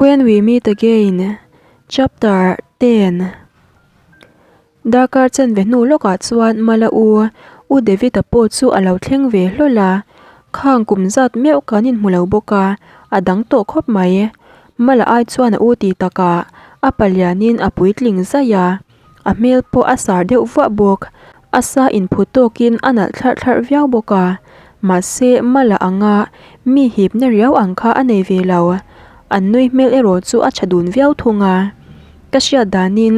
When We Meet Again, Chapter 10 Darkar chanve hnu lawkah chuan Mala u, U David-a pawh chu a lo thleng ve hlawl a. Khang kum zat meuh kan inhmu lo bawk a, a dang tawh khawp mai. Mala ai chuan a u ti takah a palianin a puitling zaih a. A hmel pawh a sar deuh vuah bawk. A sa inphu tawkin a nalh thlarh thlarh viau bawk a. Mahse, Mala anga mi hipna riau ang kha a nei ve lo. An nui hmel erawh chu a tha dun viau thung a. Ka hriat danin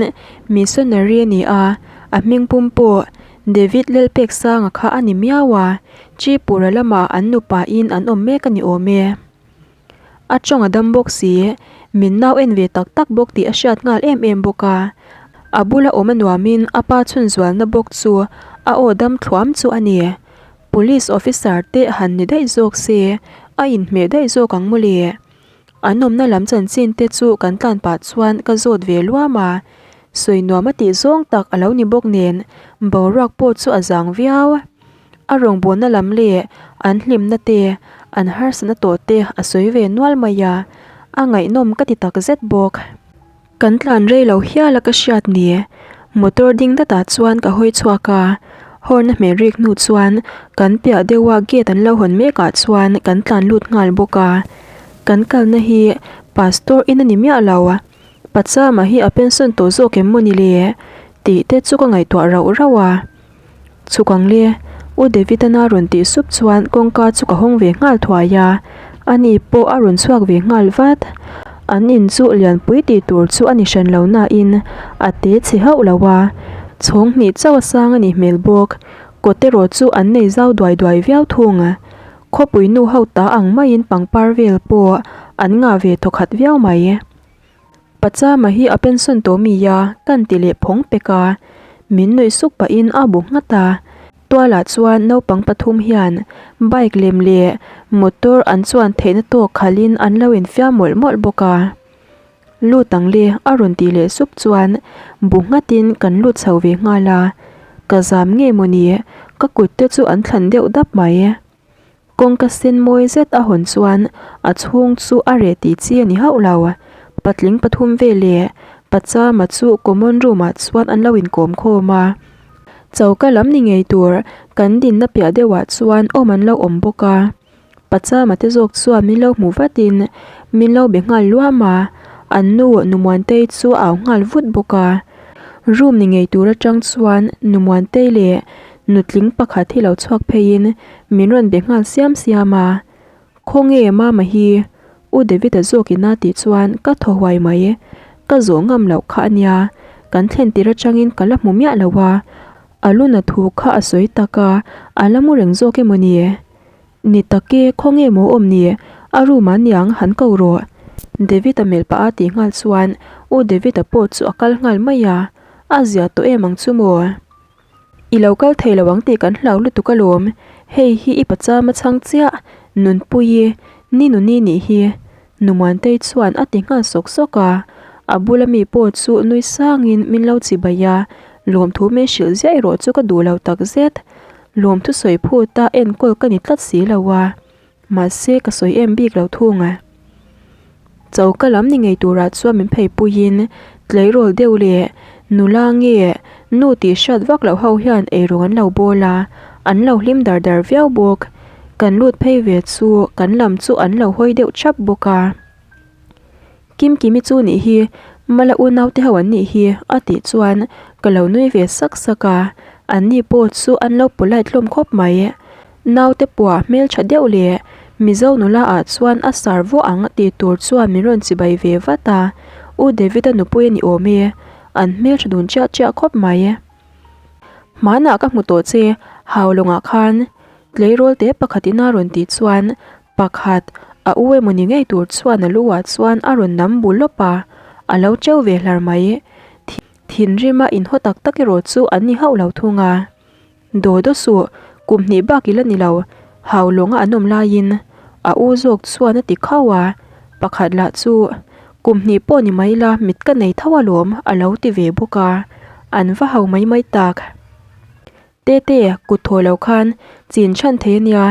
missionary a ni a, a hming pum pawh David Lelpeksanga kha a ni miau a. Tripura lamah an nupain an awm mek a ni awm e. A tawng a dam bawk si, min nau en ve tak tak bawk tih a hriat nghal em em bawk a. A bula awm a nuamin a pa chhunzualna bawk chu a aw dam thluam chu a ni. Police officer te han ni daih zawk se, a inhmeh daih zawk ang mawle. An awmna lam chanchin te chu kan tlan pah chuan ka zawt ve luam a. Sawi nuam a tih zawng tak a lo ni bawk nen boruak pawh chu a zang viau. A rawngbawlna lam leh an hlimna te, an harsatna tawh te a sawi ve nual mai a, a ngaihnawm ka ti tak zet bawk. Kan tlan rei lo hial a ka hriat ni. Motor ding datah chuan ka hawi chhuak a, horn a hmeh rik hnu chuan kan piah deuha gate an lo hawn mekah chuan kan tlan lut nghal bawk a. Kan kalna hi pastor in a ni miah lo. Pachama hi a pension tawh zawk em maw ni le? Tih te chu ka ngaihtuah rauh rauh a. Chhuk ang le, U David-ana rawn tih sup chuan kawngka chu ka hawng ve nghal thuai a, ani pawh a rawn chhuak ve nghal vat. An in chu lianpui tih tur chu a ni hran lo nain a te chhe hauh lo a, chhawng hnih chauh a sang a nih hmel bawk. Kawt erawh chu an nei zau duai duai viau thung. Khawpui nu ho ta ang maiin pangpar vel pawh an ngah ve thawkhat viau mai. Pachama hi a pension tawh mi a, kan ti leh phawng pek a. Min nuih suk pahin a bu nghat a. Tualah chuan naupang pathum hian bike lem leh motor an chuan theihna tawk khalhin an lo infiam mawlh mawlh bawk a. Lut ang le a rawn tih leh sup chuan bu nghatin kan lut chho ve nghal a. Ka zam nge mawni ka kut te chu an thlan deuh dap mai. Kawngka sen mawi zet a hawn chuan a chhung chu a reh tih chi a ni hauh lo. Patling pathum vel leh Pachama chu common room ah chuan an lo inkawm khawm a. Choka lam ni ngei tur kan dinna piah deuhah chuan awm an lo awm bawk a. Pachama te zawk chuan min lo hmuh vatin min lo be nghal luam a, an nu Numuantei chu a au nghal vut bawk a. Room ni ngei tur atang chuan Numuantei leh Nutling pakhat hi lo chhuak pheiin min rawn be nghal siam siam a, Khawnge Mama hi? U David-a zawkin a tih chuan ka thaw huai mai. Ka zawh ngam loh kha a nia, kan thlen tir atangin ka la hmu miah lo a, a luna thu kha a sawi tak a, a la mu reng zawk emaw ni? Ni tak e, khawnge maw awm ni? A room ah niang han ko rawh. David-a melh pah a tih nghal chuan U David-a pawh chu a kal nghal mai a, a zia tawh em ang chu maw? I lo kal thei lo ang tih kan hlau lutuk alawm, hei hi i pachama chhang chiah, Nunpuii, ni nuni nih hi, Numuantei chuan a ti nghal sawk sawk a, a bula mi pawh chu nui sangin min lo chibai a, lawmthu min hrilh ziah erawh chu ka duh lo takzet, lawmthu sawi phut a enkawl ka ni tlat si lo a. Mahse ka sawi em bik lo thung a. Choka lam ni ngei turah chuan min phei puiin tleirawl deuh leh nula nge nu tih hriat vak loh ho hian eirawng an lo bawl a, an lo hlim dar dar viau bawk. Kan lut phei ve chu kan lam chu an lo hawi deuh thap bawk a. Kimkimi chu nih hi, Mala unaute ho an nih hi a tih chuan ka lo nui ve sak sak a, an ni pawh chu an lo polite hlawm khawp mai. Naute puah hmeltha deuh leh Mizo nula ah chuan a sar vuah ang tih tur chuan min rawn chibai ve vat a, U David-a nupui a ni awm e, an hmeltha dun chiah chiah khawp mai. Hmanah ka hmu tawh che, Haulawngah khan tleirawl te pakhat ina rawn tih chuan Pakhat, a u emaw ni ngei tur chuan a lu ah chuan a rawn nam bu lawp a, a lo cheu ve hlar mai. Thinrima inhaw tak tak erawh chu an ni hauh lo thung a. Daw daw suh, kum hnih bak i la ni lo, hau lawnga an awm laiin a u zawk chuan a ti khauh a, pakhat lah chu kum hnih pawh ni mai la mit ka nei tho alawm a lo ti ve bawk a, an va hau mai mai tak. Tete, kut thaw lo khan chin chhan thei a nia,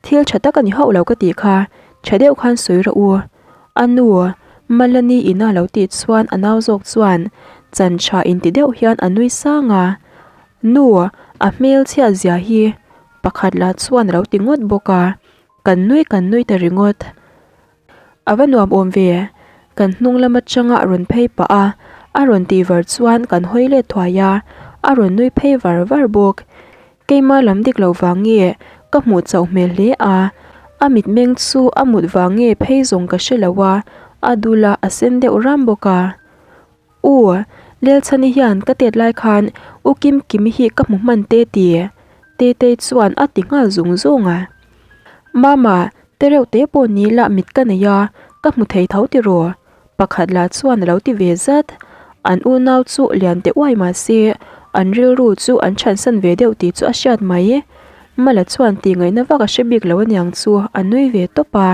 thil tha tak a ni hauh lo ka tih kha, tha deuh khan sawi rawh u. A nu, Malani ina lo tih chuan a nau zawk chuan chan tha inti deuh hian a nui sang a, Nu, a hmel chhiat zia hi pakhat lah chuan a lo ti ngawt bawk a, kan nui kan nui ta ringawt. A va nuam awm ve, kan hnung lam atanga rawn phei pah a, a rawn tih var chuan kan hawi let thuai a, a rawn nui phei var var bawk. Keima lam dik lo vang nge ka hmuh chauh hmel hle a, a mitmeng chu a mut vang nge phei zawng ka hre lo a, a dul a, a sen deuh ram bawk a. U, Lelchhani hian ka tet lai khan U Kimkimi hi ka hmu hman te ti, Tetei chuan a ti nghal zung zung a. Mama, tereuh te pawh ni la mit ka nei a, ka hmu thei tho tiraw? Pakhat lah chuan a lo ti ve zat. An unau chu lian teh uai mah se, an rilru chu an chhansan ve deuh tih chu a hriat mai. Mala chuan tih ngaihna vak a hre bik lo aniang chu a nui ve tawp a.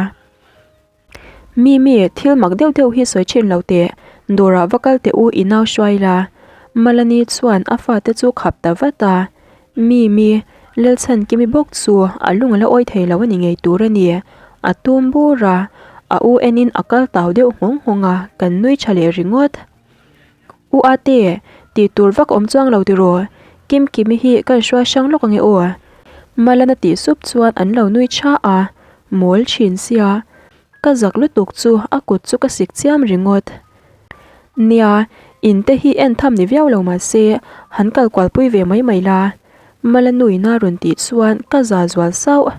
Mimi, thil mak deuh deuh hi sawi thin lo teh, dawrah va kal teh u i nau hruai la. Malani chuan a fate chu khap ta vat a. Mimi, Lalchhankimi bawk chu a lung a la awi thei lo a ni ngei tur a ni. A tum bur a, a u enin a kal tau deuh nghawng nghawng a, kan nui tha leh ringawt. U Ate, tih tur vak awm chuang lo tiraw? Kimkimi hi ka inhruai hrang lawk ange aw. Malana tih sup chuan an lo nui tha a, mawl thin sia. Ka zak lutuk chu a kut chu ka sik chiam ringawt. Nia, in te hi en tham ni viau lo mah se, han kal kualpui ve mai mai la. Mala nuina rawn tih chuan ka za zual sauh.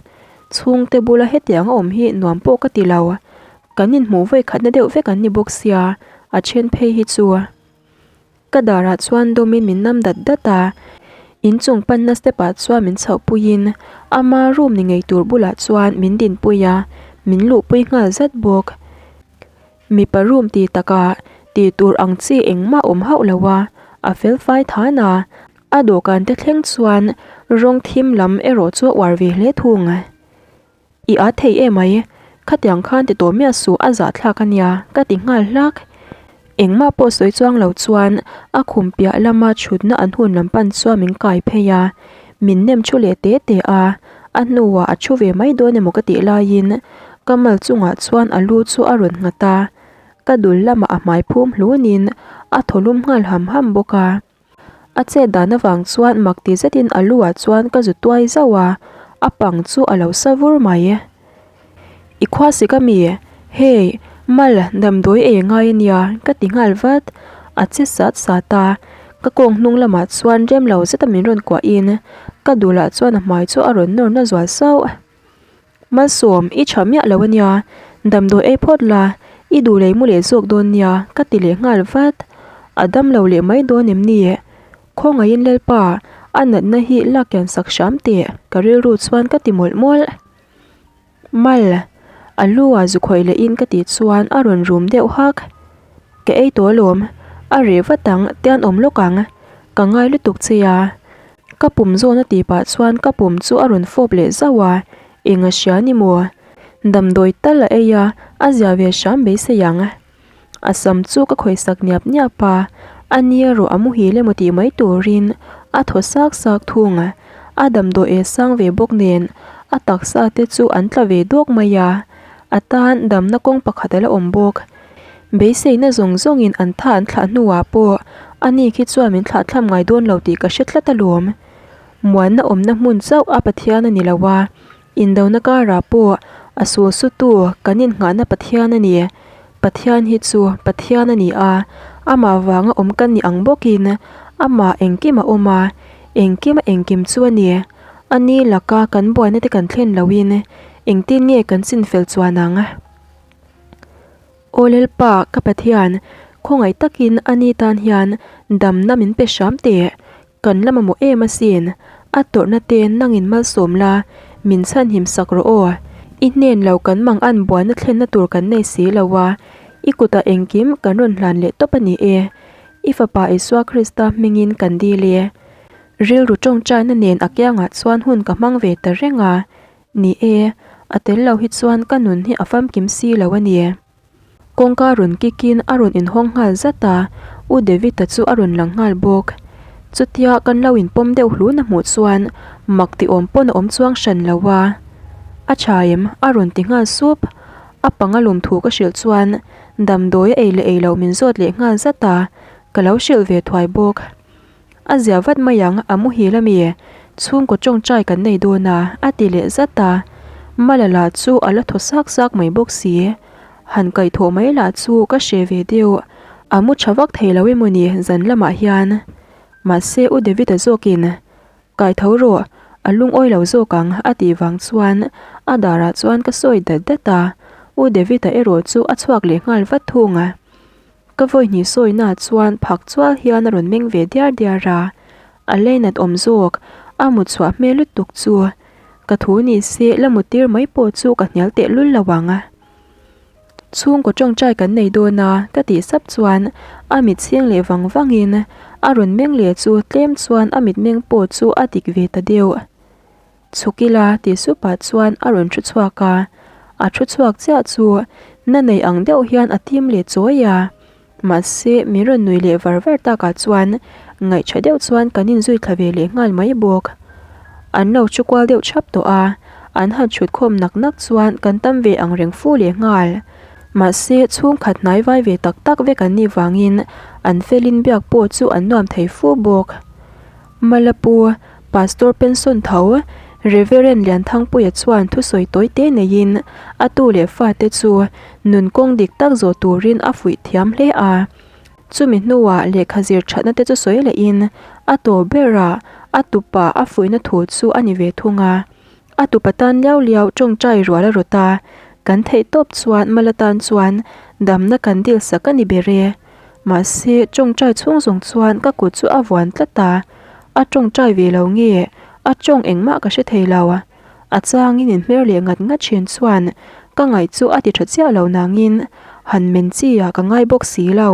Chhungte bula hetiang a awm hi nuam pawh ka ti lo. Kan inhmuh vawi khatna deuh vek an ni bawk sia, a then phei hi chu. Ka darah chuan dawmin min nam dat dat a, inchung panna step ah chuan min chhoh puiin ama room ni ngei tur bulah chuan min dinpui a, min luhpui nghal zat bawk. Mipa room ti takah tih tur ang chi engmah awm hauh lo a, a fel fai than a, a dawhkan te thleng chuan rawng thim lam erawh chu a uar ve hle thung. I at thei em mai, khatiang khan ti tawh miah suh a zahthlak a nia ka ti nghal hlak. Engmah pawh sawi chuang lo chuan a khum piah lama thutna an hun lam pan chuan min kai phei a, min nem thu leh te te a, a hnuah a thu ve mai dawn emaw ka tih laiin ka mal chungah chuan a lu chu a rawn nghat a, ka dul lamah a hmai phum hlunin a thaw lum nghal ham ham bawk a. A chet dan avang chuan mak ti zetin a lu ah chuan ka zu tuai zauh a, a pang chu a lo sa vur mai. I khua sik a mi? Hey, Mal, damdawi ei a ngai a nia, ka ti nghal vat. A che sat sat a, ka kawng hnung lamah chuan rem lo zeta min rawn kuahin ka dulah chuan a hmai chu a rawn nawr na zual sauh. Malsawm, i tha miah lo a nia, damdawi ei phawt la, i duh lei mu leh zawk dawn nia, ka ti leh nghal vat. A dam lo leh mai dawn em ni? Khawngaihin Lalpa, a natna hi lak kian sak hram teh, ka rilru chuan ka ti mawlh mawlh. Mal, a lu ah zu khawih lehin ka tih chuan a rawn rum deuh hak. Ka ei tawh alawm, a reh vat ang, tian awm lawk ang, ka ngai lutuk che a. Ka pum zawn a tih pah chuan ka pum chu a rawn fawp leh zauh a, eng a hria ni maw? Damdawi tal a ei a, a zia ve hram beisei ang. A sam chu ka khawihsak niap niap a, a ni erawh a muhil emaw tih mai turin a thaw sak sak thung. A damdawi e sang ve bawk nen a taksa te chu an tla ve dawk mai a, a tan damna kawng pakhat a la awm bawk. Beiseina zawng zawngin an tha an thlah hnuah pawh ani khi chuan min thlah thlam ngai dawn lo tih ka hre tlat alawm. Muanna awmna hmun chauh a Pathian a ni lo a, indona karah pawh a sul sutu kan innghahna Pathian a ni. Pathian hi chu Pathian a ni a, amah vanga awm kan ni ang bawkin amah engkim a awm a, engkim a engkim chu a ni. Ani laka kan buaina te kan thlen lohin engtin nge kan chinfel chuan ang? Aw Lalpa, ka Pathian, khawngaih takin ani tan hian damna min pe hram teh. Kan la mamawh em asin, a tawrhna te nangin malsawm la, min chhanhim sak rawh aw. I hnen lo kan mang an buaina thlenna tur kan nei si lo a, i kutah engkim kan rawn hlan leh tawp a ni e. I Fapa Isua Krista hmingin kan dil e. Rilru tawngtaina nen a kiangah chuan hun ka hmang ve ta reng a. Ni e, a tel lo hi chuan ka nun hi a famkim si lo a ni. Kawngka rawn kikin a rawn inhawng nghal zat a, U David-a chu a rawn lang nghal bawk. Chutia kan lo inpawm deuh hlun a hmuh chuan mak ti awm pawn a awm chuang hran lo a. A tha em? a rawn ti nghal sup. A panga lawm thu ka hrilh chuan. Damdawi a ei leh ei loh min zawt leh nghal zat a, ka lo hrilh ve thuai bawk. A zia vat mai ang, a muhil a mi? Chhungkaw tawngtai kan nei dawn a, a ti leh zat a. Mala lah chu a la thaw sak sak mai bawk si. Han kaihthawh mai lah chu ka hre ve deuh. A mu tha vak thei lo emaw ni zan lamah hian. Mahse U David-a zawkin Kaitho rawh, a lungawi lo zawk ang a tih vang chuan a darah chuan ka sawi dat dat a. U David-a erawh chu a chhuak leh nghal vat thung a. Ka vawihnih sawina chuan phak chual hian a rawn meng ve diar diar a, a leinat awm zawk, a mut chhuah hmel lutuk chu. Ka thu ni se la mut tir mai pawh chu ka hnial teh lul lo ang. Chhungkaw tawngtai kan nei dawn a, ka tih sap chuan a mit chhing leh vang vangin a rawn meng leh chu tlem chuan a mitmeng pawh chu a dik ve ta deuh. Chhuk ila tih supah chuan a rawn thu chhuak a, a thu chhuak chiah chu na nei ang deuh hian a tim leh chawi a. Mahse min rawn nui leh var var takah chuan ngaihṭha deuh chuan kan inzui thla ve leh nghal mai bawk. An lo thu kual deuh ṭhap tawh a, an han chhut khawm nak nak chuan kan tam ve ang reng fu leh nghal. Mahse chhungkhat hnai vai ve tak tak vek an nih vangin an felin biak pawh chu an nuam thei fu bawk. Malapu, Pastor pension tho, Reverend Lianthangpuia chuan thusawi tawi te neiin a tu leh fate chu nun kawng dik tak zawh turin a fuih thiam hle a. Chumi hnuah lehkha zir thatna te chu sawi lehin a tawp berah a tupa a fuihna thu chu a ni ve thung a. A tupa tan liau liau tawngtai rual a rawt a, kan theih tawp chuan Mala tan chuan damna kan dil sak a ni ber e. Mahse, tawngtai chhung zawng chuan ka kut chu a vuan tlat a, a tawngtai ve lo nge, a tawng engmah ka hre thei lo. A changin inhmer leh ngat ngat thin chuan ka ngaih chu a ti tha chiah lo nangin han men chi ah ka ngai bawk si lo.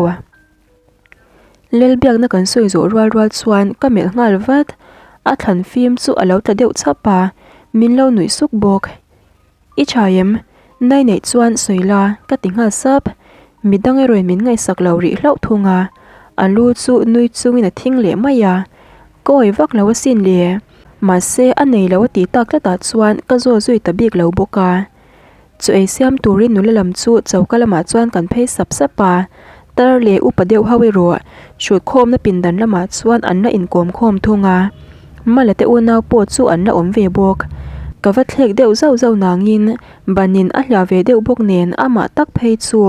Lelbiakna kan sawi zawh rual rual chuan ka melh nghal vat, a thlan fim chu a lo tla deuh chhap a, min lo nuih suk bawk. I tha em? Nai neih chuan sawi la, ka ti nghal sap. Midang erawhin min ngaihsak lo rih hlauh thung a, a lu chu nui chungin a thing leh mai a. Ka awi vak lo asin le. Mahse, a nei lo a tih tak tlatah chuan ka zawl zui ta bik lo bawk a. Chaw ei siam turin nula lam chu choka lamah chuan kan phei sap sap a, tar leh upa deuh ho erawh hrut khawmna pindan lamah chuan an la inkawm khawm thung a, Mala te unau pawh chu an la awm ve bawk. Ka va thlek deuh zauh zauh nangin banin a hliah ve deuh bawk nen amah tak phei chu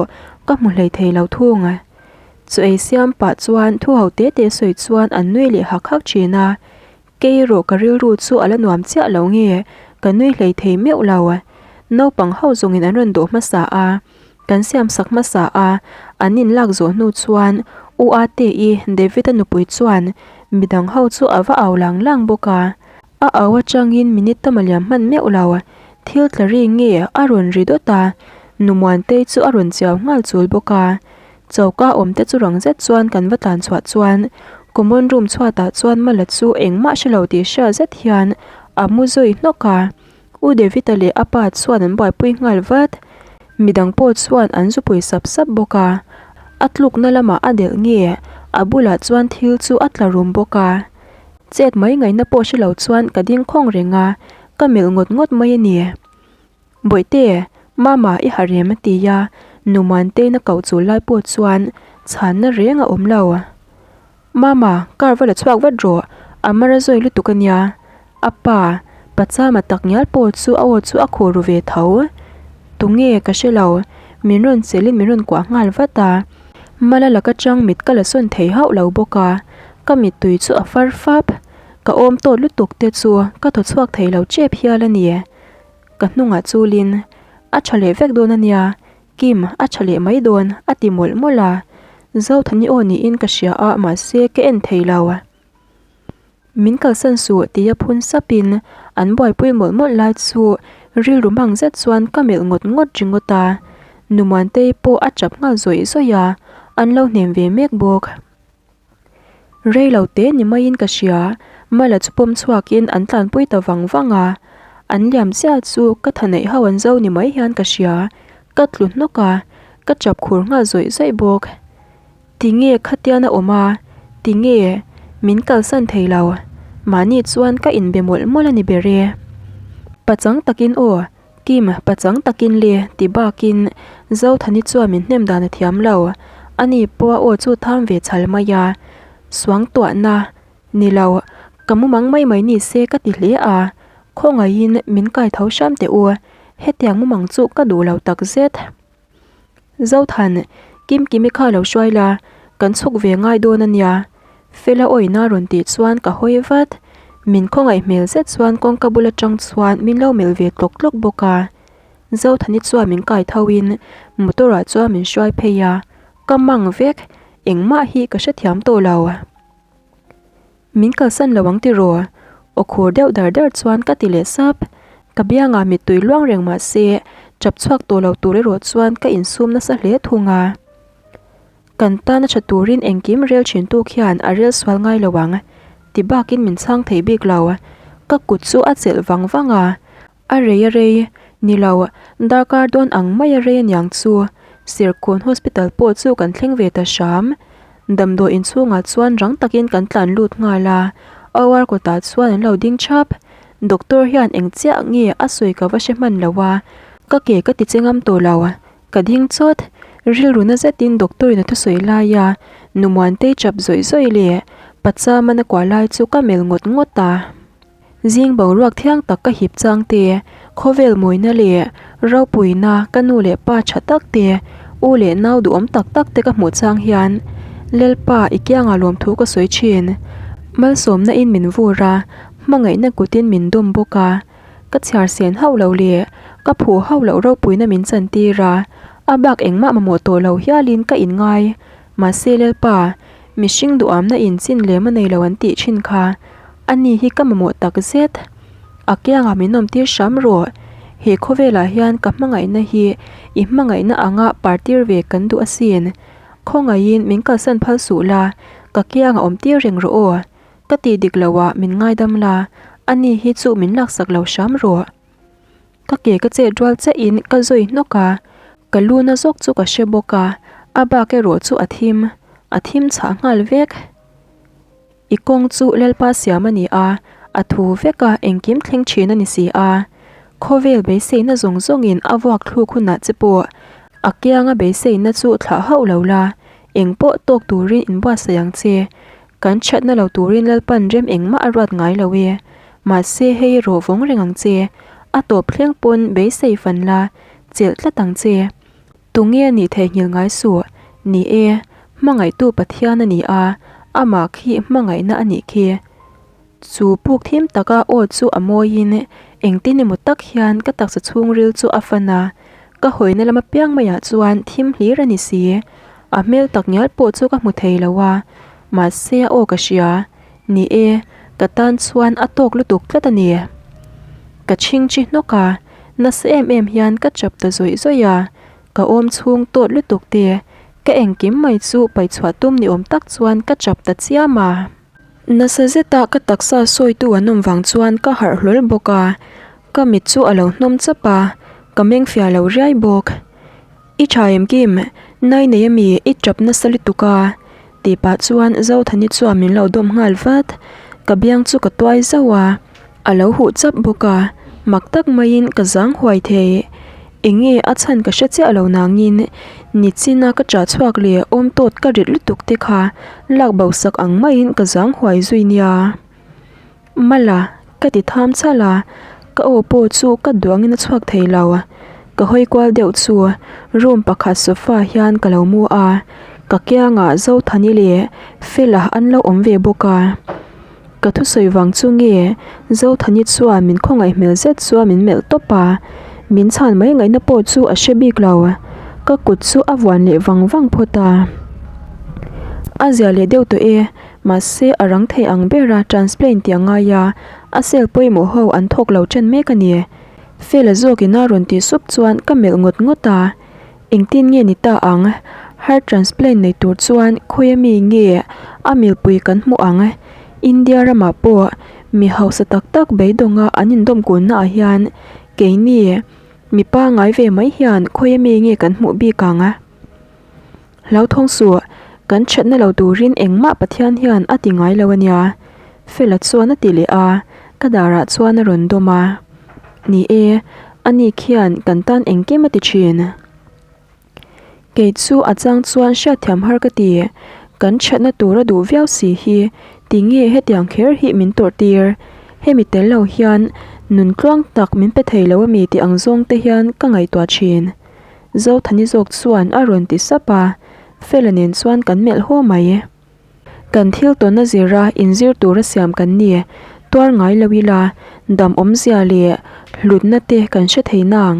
ka hmu hlei thei lo thung. Chaw ei siam pah chuan thu ho te te sawi chuan an nui leh hak hak thin a, Kei erawh ka rilru chu a la nuam chiah lo nge, ka nui hlei thei meuh lo. Naupang ho zawngin an rawn dawh hmasa a, kan siam sak hmasa a, an inlak zawh hnu chuan U Ate-i, David-a nupui chuan midang ho chu a va au lang lang bawk a. A au atangin minute tam a liam hman meuh lo, thil tla ri nge a rawn ri dawt a, Nu Muantei chu a rawn chiau nghal chul bawk a. Choka awm te chu rang zet chuan kan va tlan chhuah chuan common room chhuatah chuan Mala chu engmah hre lo tih hriat zet hian a mu zui hnawk a. U David-a leh a pa chuan an buaipui nghal vat. Midang pawh chuan an zupui sap sap bawk a. A tlukna lamah a delh nge a bulah chuan thil chu a tla rum bawk a. Chet mai ngaihna pawh hre lo chuan ka ding khawng reng a, ka melh ngawt ngawt mai a ni. Bawihte, Mama i harh em a ti a, Nu Muantein a koh chul lai pawh chuan chhanna reng a awm lo. Mama, car va la chhuak vat rawh, a mar a zawi lutuk a nia. A pa, Pachama tak ngial pawh chu a aw chu a khuh ru ve tho. Tunge ka hre lo, min rawn chelhin min rawn kuah nghal vat a. Mala laka chang mit ka la sawn thei hauh lo bawk a, ka mittui chu a far fap. Ka awm tawt lutuk te chu ka thaw chhuak thei lo tep hial a ni. Ka hnungah chulin, A tha leh vek dawn a nia, Kim, a tha leh mai dawn, a ti mawlh mawlh a. Zothani aw niin ka hria a, mahse ka en thei lo. Min kalsan suh tia phun sapin an buaipui mawlh mawlh lai chu rilru mang zet chuan ka melh ngawt ngawt ringawt a. Nu Muantei pawh a tap nghal zawih zawih a, an lo hnem ve mek bawk. Rei lo te ni maiin ka hria, Mala chu pawm chhuakin an tlanpui ta vang vang a, an liam chiah chu ka tha neih ho an zo ni mai hian ka hria, ka tlu hnawk a, ka chap khur nghal zawih zawih bawk. Tinge khatian a awm a, tinge min kalsan thei lo, mahni chuan ka inbe mawlh mawlh a ni ber e. Pachang takin aw. Kim, pachang takin le, ti bakin Zothani chuan min hnem dan a thiam lo. Ani pawh a aw chu tham ve chhal mai a. Suangtuahna, ni lo, ka mumang mai mai ni se ka ti hle a. Khawngaihin min kai tho hram teh u, hetiang mumang chu ka duh lo takzet. Zothan, Kimkimi kha lo hruai la, kan chhuk ve ngai dawn a nia. Fela awina rawn tih chuan ka hawi vat. Min khawngaih hmel zet chuan kawngka bul atang chuan min lo melh ve tlawk tlawk bawk a. Zothani chuan min kai tho in motor ah chuan min hruai phei a, ka mang vek, engmah hi ka hrethiam tawh lo. Min kalsan lo ang tiraw? Aw khur deuh dar dar chuan ka ti leh sap. Ka biangah mittui luang reng mah se, chap chhuak tawh lo tur erawh chuan ka insum nasa hle thung a. Kan tana tha turin engkim rel thin tu khian a rel sual ngai lo ang, ti bakin min chhang thei bik lo. Ka kut chu a chelh vang vang a. A rei a rei, ni lo, darkar dawn ang mai a rei aniang chu. Serkawn Hospital pawh chu kan thleng ve ta hram. Damdawi inchhungah chuan rang takin kan tlan lut nghal a, OR kawtah chuan an lo ding thap. Doctor hian eng chiah nge a sawi ka va hre hman lo a, ka ke ka ti che ngam tawh lo. Ka ding chawt, rilru na zetin doctor in a thusawi lai a, nu Muantei chap zawih zawih leh Pachama na kuah lai chu ka melh ngawt ngawt a. Zing boruak thiang tak ka hip chang te, khawvel mawina leh ropuina ka nu leh pa tha tak te, u leh nau duhawm tak tak te ka hmuh chang hian Lalpa i kiangah lawmthu ka sawi thin. Malsawmna in min vur a, hmangaihna kutin min dawm bawk a, ka chhiar sen hauh lo leh ka phuh hauh loh ropuina min chantir a, a bak engmah mamawh tawh lo hialin ka inngai. Mahse Lalpa, mihring duhamna in chin lem a nei lo an tih thin kha. A ni hi ka mamawh tak zet. A kiangah min awmtir hram rawh. He khawvelah hian ka hmangaihna hi i hmangaihna anga partir ve kan duh asin. Khawngaihin min kalsan phal suh la, ka kiangah awmtir reng rawh aw. Ka tih dik loh ah min ngaidam la, a ni hi chu min laksak lo hram rawh. Ka ke ka chet rual chiahin ka zawi hnawk a, ka lu na zawk chu ka hre bawk a, a bak erawh chu a thim, a thim chhah nghal vek. I kawng chu Lalpa siam a ni a, a thu vek a, engkim thleng thin a ni si a. Khawvel beiseina zawng zawngin a vuak thluk hunah che pawh a kianga beiseina chu thlah hauh lo la, eng pawh tawk turin inbuatsaih ang che. Kan thatna lo turin Lalpan rem engmah a ruat ngai lo e. Mahse hei erawh vawng reng ang che, a tawp thleng pawn beisei fan la, chelh tlat ang che. Tunge a nih theihnghilh ngai suh? Ni e, hmangaihtu Pathian a ni a, amah khi hmangaihna a nih khi. Chu puk thim taka aw chu a mawiin engtin emaw tak hian ka taksa chhungril chu a fan a, ka hawina lam apiang maiah chuan thim hlir a ni si. A hmel tak ngial pawh chu ka hmu thei lo a, mahse a aw ka hria. Ni e, ka tan chuan a tawk lutuk tlat a ni. Ka chhingchi hnawk a, nasa em em hian ka chap ta zawih zawih a, ka awm chhung tawt lutuk te, ka engkim mai chu paihchhuah tum ni awm tak chuan ka chap ta chiam a. Nasa zeta ka taksa sawitu an awm vang chuan ka harh hlawl bawk a, ka mit chu a lo hnawm chap a, ka meng fiah lo riai bawk. I tha em Kim, nai nei ami i tap nasa lutuk a tih pah chuan Zothani chuan min lo dawm nghal vat, ka biang chu ka tuai zauh a, a lo huh chap bawk a, mak tak maiin ka zang huai thei. Enge a chhan ka hre chiah lo nangin nichina ka chah chhuak leh awm tawt ka rit lutuk te kha lak bo sak ang maiin ka zang huai zui nia. Mala, ka ti tham chal a, ka aw pawh chu ka duangin a chhuak thei lo. Ka hawi kual deuh chu room pakhat sofa hian ka lo mu a, ka kiangah Zothani leh Fela an lo awm ve bawk a. Ka thusawi vang chu nge Zothani chuan min khawngaih hmel zet chuan min melh tawp a, min chhan mai ngaihna pawh chu a hre bik lo. Ka kut chu a vuan leh vang vang phawt a. A zia leh deuh tawh e. Mahse, a rang thei ang bera transplant tih a ngai a, a cell pawimawh ho an thawk lo ṭan mek a ni. Fela zawkin a rawn tih sup chuan ka melh ngawt ngawt a, engtin nge ni ta ang? Heart transplant nei tur chuan khawi ami nge a milpui kan hmuh ang? India ramah pawh mi hausa tak tak beidawnga an indawm kunnaah hian keini mi pangngai ve mai hian khawi ami nge kan hmuh bik ang? Hlauthawng suh, kan thatna lo turin engmah Pathian hian a ti ngai lo a nia. Fela chuan a ti leh a, ka darah chuan a rawn dawm a. Ni e, Ani khian kan tan engkim a ti thin. Kei chu a chang chuan hriatthiam har ka ti. Kan thatna tur a duh viau si hi tinge hetiang kher hi min tawrh tir? Hemi tel lo hian nun tluang tak min pe thei lo ami tih ang zawng te hian ka ngaihtuah thin. Zothani zawk chuan a rawn ti sap a, Fela nen chuan kan melh haw mai. Kan thil tawnna zira inzir tura siam kan ni. Tuar ngai lo ila, dam awmzia leh hlutna te kan hre thei nang.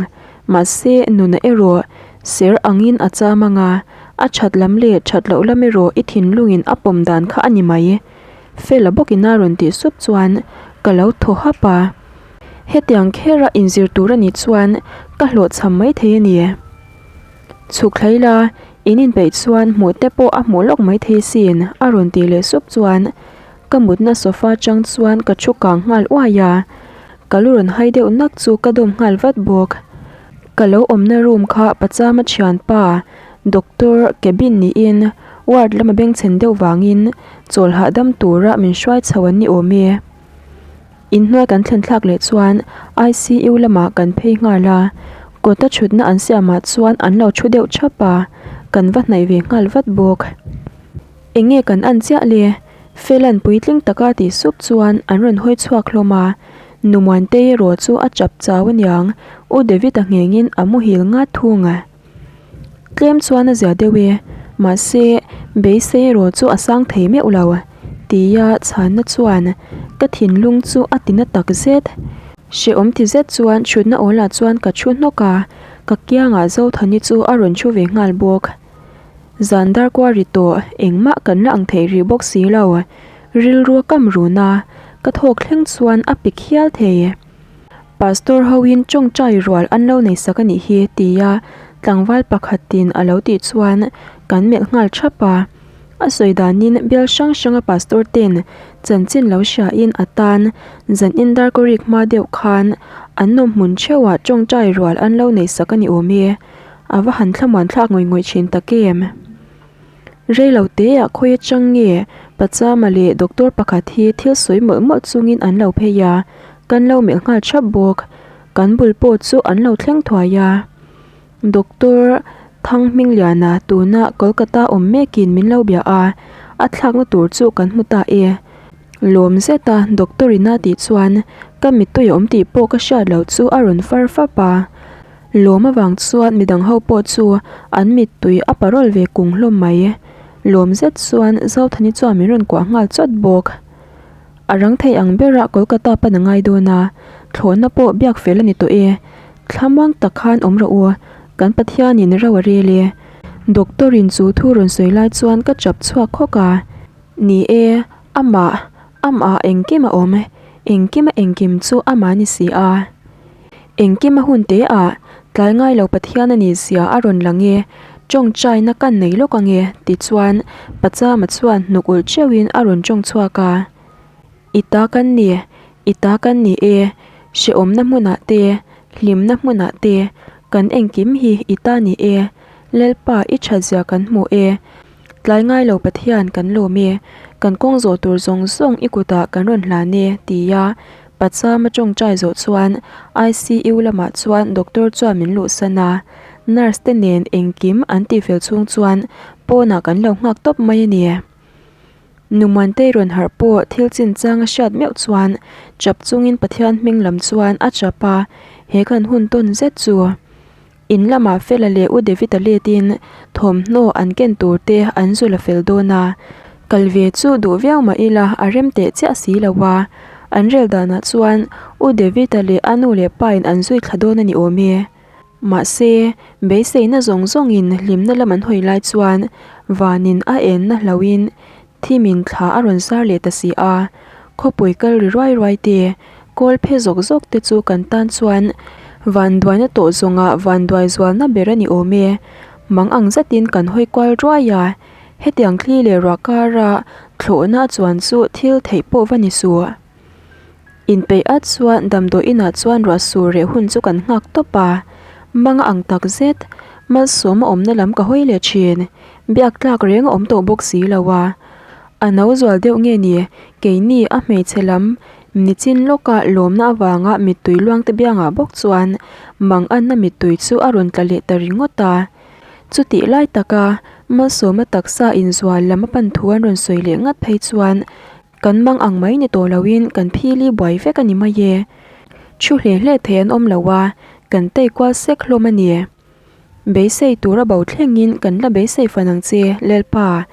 Mahse, nuna erawh ser angin a cham ang a, a that lam leh that loh lam erawh i thinlungin a pawm dan kha a ni mai. Fela bawkin a rawn tih sup chuan ka lo thaw hap a. Hetiang khera inzir tur a nih chuan ka hlawhchham mai thei a ni. Chhuk thlai la, in inpeih chuan hmuh te pawh a hmuh lawk mai thei sin a rawn tih leh sup chuan ka mutna sofa chang chuan ka thu kang nghal uai a, ka lu rawn hai deuh nak chu ka dawm nghal vat bawk. Ka lo awmna room kha Pachama thianpa doctor cabin niin ward lama bengchhen deuh vangin chawl hahdam tura min hruai chho an ni awm e. Inhnuai kan thlen thlak leh chuan ICU lamah kan phei nghal a, kawta thutna an siamah chuan an lo thu deuh thap a, kan va hnaih ve nghal vat bawk. Eng nge kan an chiah le? Felan puitling taka tih sup chuan an rawn hawi chhuak hlawm a, Nu Muantei erawh chu a chap chau aniang, U David-a nghengin a muhil ngat thung a. Tlem chuan a zia deuh e, mahse beisei erawh chu a sang thei meuh lo tia chhanna chuan ka thinlung chu a ti na tak zet. Hrehawm ti zet chuan thutna awlah chuan ka thu hnawk a, ka kiangah Zothani chu a rawn thu ve nghal bawk. Zan darkua ri tawh engmah kan la ang thei rih bawk si lo, rilru a kam run a, ka thawk thleng chuan a pik hial thei. Pastor hoin tawngtai rual an lo nei sak a nih hi tia tlangval pakhatin a lo tih chuan kan melh nghal thap a. A sawi danin bial hrang hranga pastor ten chanchin lo hriain a tan zan in darkawrik hma deuh khan an nawm hmun theuhah tawngtai rual an lo nei sak a ni awm e. A va han thlamuan thlak ngawih ngawih thin tak em? Rei lo teah khawi atang nge Pachama leh doctor pakhat hi thil sawi mawlh mawlh chungin an lo phei a, kan lo melh nghal thap bawk. Kan bul pawh chu an lo thleng thuai a. Doctor Thanghmingliana tuna Kolkata awm mekin min lo bia a, a thlakna tur chu kan hmu ta e. Lawm zeta doctor in a tih chuan ka mittui a awm tih pawh ka hriat loh chu a rawn far fap a. Lawm avang chuan midang ho pawh chu an mittui a parawl ve kung hlawm mai. Lawm zet chuan Zothani chuan min rawn kuah nghal chawt bawk. A rang thei ang bera Kolkata pan a ngai dawn a, thlawhna pawh biak fel a ni tawh e. Thlamuang tak khan awm rawh u, kan Pathianin ro a rel e. Doctor in chu thu rawn sawi lai chuan ka chap chhuak khawk a. Ni e, amah, amah engkim a awm, engkima engkim chu amah a ni si a. Engkim a hun te ah, tlai ngai lo Pathian a nih zia a rawn lang e, tawngtaina kan nei lawk ang e, tichuan Pachama chuan hnuk ulh teuhin a rawn tawng chhuak a. I ta kan ni, i ta kan ni e, hrehawmna hmunah te, hlimna hmunah te, kan engkim hi i ta ni e, Lalpa i that zia kan hmu e, tlai ngai lo Pathian kan lawm e, kan kawng zawh tur zawng zawng i kutah kan rawn hlan e, tia Pachama tawngtai zawh chuan ICU lamah chuan doctor chuan min luhsan a, nurse te nen engkim an tihfel chhung chuan pawnah kan lo nghak tawp mai a ni. Nu Muantei rawn harh pawh thil chinchang a hriat meuh chuan chap chungin Pathian hming lam chuan a chap a, he kan hun tawn zet chu. In lamah Fela leh U David-a letin thawmhnaw an ken tur te an zu la fel dawn a, kal ve chu duh viau mah ila a rem teh chiah si lo a, an rel danah chuan U David-a leh a nu leh pa in an zui thla dawn a ni awm e. Mahse, beiseina zawng zawngin hlimna lam an hawi lai chuan vanin a enna hlauhin Thimin thla a rawn zar leh ta si a, khawpui kal ri ruai ruai te, kawl phe zawk zawk te chu kan tan chuan vanduaina tawh zawngah vanduai zualna ber a ni awm e. Mang ang zatin kan hawi kual ruai a, hetiang thli leh ruah kara thlawhna a chuan chu thil theih pawh va ni suh. Inpeih at chuan damdawi inah chuan ruah sur reh hun chu kan nghak tawp a, manga ang tak zet malsawm a awmna lam ka hawi leh thin, biak tlak reng a awm tawh bawk si lo a. A no zual deuh nge ni, keini a hmeichhe lam Nichin lawka lawmna avanga mittui luangte biangah bawk chuan manganna mittui chu a rawn tla leh ta ringawt a. Chutih lai taka Malsawma taksa inzual lam a pan thu an rawn sawi leh ngat phei chuan kan mang ang mai ni tawh loin kan phili buai vek a ni mai e. Thu hle hle thei an awm lo a, kan tei kual sek hlawm a ni. Beisei tura bo thlengin kan la beisei fan ang che, Lalpa,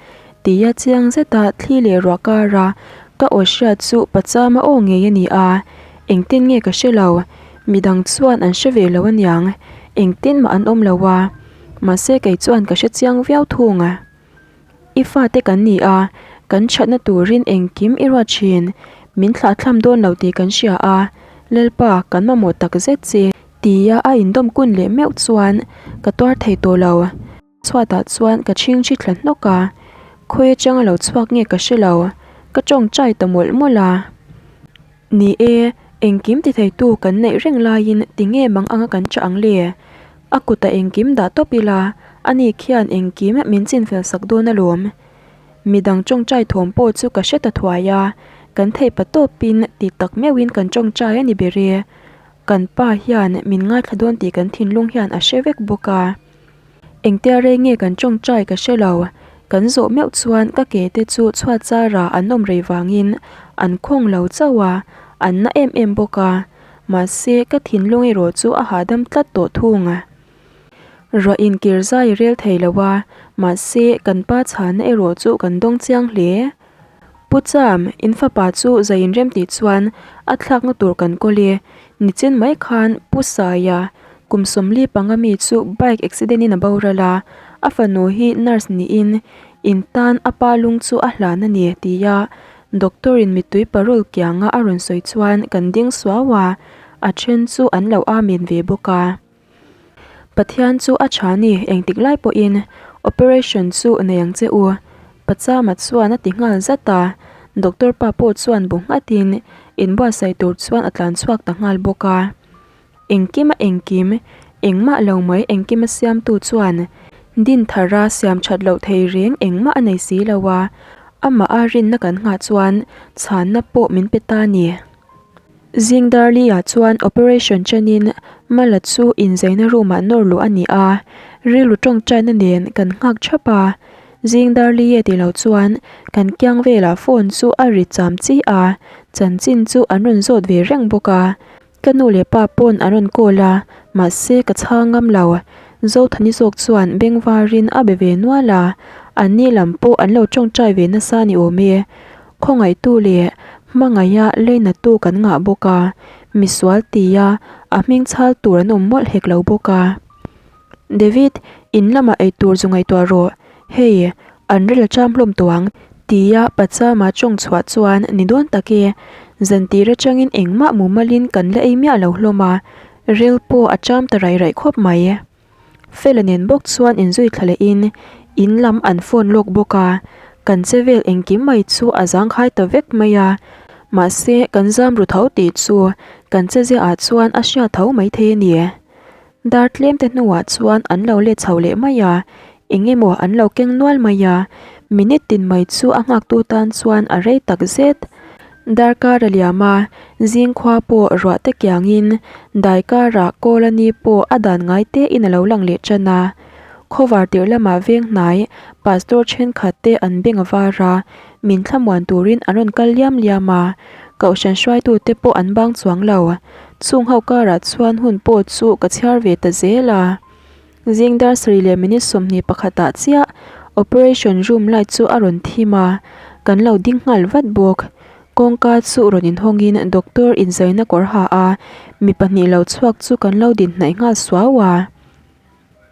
tia chiang zeta thli leh ruah kara ka aw hriat chu Pachama aw ngei a ni a, engtin nge ka hre lo, midang chuan an hre ve lo aniang, engtin mah an awm lo a, mahse kei chuan ka hre chiang viau thung. I fate kan ni a, kan thatna turin engkim i ruat thin, min thlahthlam dawn lo tih kan hria a, Lalpa kan mamawh tak zet che. Tia a indawm kun leh meuh chuan ka tuar thei tawh lo. Chhuatah chuan ka chhingchhi thla hnawk a, khawi atanga lo chhuak nge ka hre lo, ka tawngtai ta mawlh mawlh a. Ni e, engkim ti theitu kan neih reng laiin tinge mang anga kan chah ang le? A kutah engkim dah tawp ila, ani khian engkim min chinfel sak dawn alawm. Midang tawngtai thawm pawh chu ka hre ta thuai a, kan theih pa tawpin ti tak meuhin kan tawngtai a ni ber e. Kan pa hian min ngaithla dawn tih kan thinlung hian a hre vek bawk a. Engtia rei nge kan tawngtai ka hre lo. Kan zawh meuh chuan ka ke te chu chhuat zara an awm rei vangin an khawng lo chauh a, an na em em bawk a. Mahse ka thinlung erawh chu a hahdam tlat tawh thung. Ruah inkir zai a rel thei lo a, mahse kan pa chhana erawh chu kan dawng chiang hle. Pu Cham, in fapa chu zai inrem tih chuan a thlakna tur kan kawl e. Nichin mai khan Pu Saia, kum 40 panga mi chu bike accident in a boral a, a fanu hi nurse niin in tan a pa lung chu a hlan a ni tia doctor in mittui parol kianga a rawn sawi chuan kan ding suau a, a then chu an lo amen ve bawk a. Pathian chu a tha ni engtik lai pawhin operation chu nei ang che u. Pachama chuan a ti nghal zat a, doctor pa pawh chuan bu nghatin inbuatsaih tur chuan a tlan chhuak ta nghal bawk a. Engkim a engkim, engmah lo mai engkim a siamtu chuan din thara siam that loh thei reng engmah a nei si lo a, amah a rinna kan nghah chuan chhanna pawh min pe ta ni. Zing Darli-ah chuan operation chenin Mala chu inzaina room-ah nawr luh a ni a, rilru tawngtaina nen kan nghak thap a. Zing Darli-e ti lo chuan kan kiang velah phone chu a ri cham chi a, chanchin chu an rawn zawt ve reng bawk a. Ka nu leh pa pawn an rawn call a, mahse ka chhang ngam lo. Zothani zawk chuan beng varin a be ve nual a, anni lam pawh an lo tawngtai ve nasa ni awm e. Khawngaihtu leh hmangaiha leinatu kan ngah bawk a, misual tia a hming chhal tur an awm mawlh hek lo bawk a. David, in lamah eitur zu ngaihtuah rawh, hei, an rel a cham hlawm tawh ang, tia Pachama tawng chhuah chuan ni dawn tak e, zantir atangin engmah mumalin kan la ei miah lo hlawm a, rel pawh a cham ta raih raih khawp mai. Fela nen bawk chuan inzui thla lehin in lam an phone lawk bawk a, kan che vel engkim mai chu a zangkhai ta vek mai a, mahse kan zam ru tho tih chu kan che ziahah chuan a hriat tho maithei a ni. Dar tlem te hnuah chuan an lo let chho leh mai a, eng emaw an lo keng nual mai a, minute tin mai chu a nghaktu tan chuan a rei tak zet. Darkar a liam a, zing khua pawh ruah te kiangin dai karah kawl a ni pawh a dan ngai tein a lo lang leh tan a. Khawvar tirh lamah veng hnai pastor thenkhat te an beng a var a, min thlamuan turin an rawn kal liam liam a, kohhran hruaitu te pawh an bang chuang lo. Chung ho karah chuan hun pawh chu ka chhiar ve ta zel a. Zing dar sarih leh minute 21 ah chiah operation room light chu a rawn thim a, kan lo ding nghal vat bawk. Kawngka chu rawn inhawngin doctor inzaina kawr ha a, mi pahnih lo chhuak chu kan lo din hnaih nghal suau a.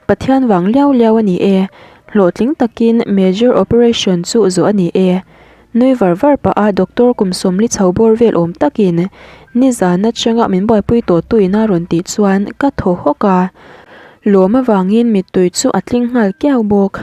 Pathian vang liau liau a ni e, hlawhtling takin major operation chu zawh a ni e. Nui var var pah a doctor kum 40 chho bawr vel awm takin nizan atanga min buaipui tawh tuin a rawn tih chuan ka thaw hawk a, lawm avangin mittui chu a tling nghal kiau bawk.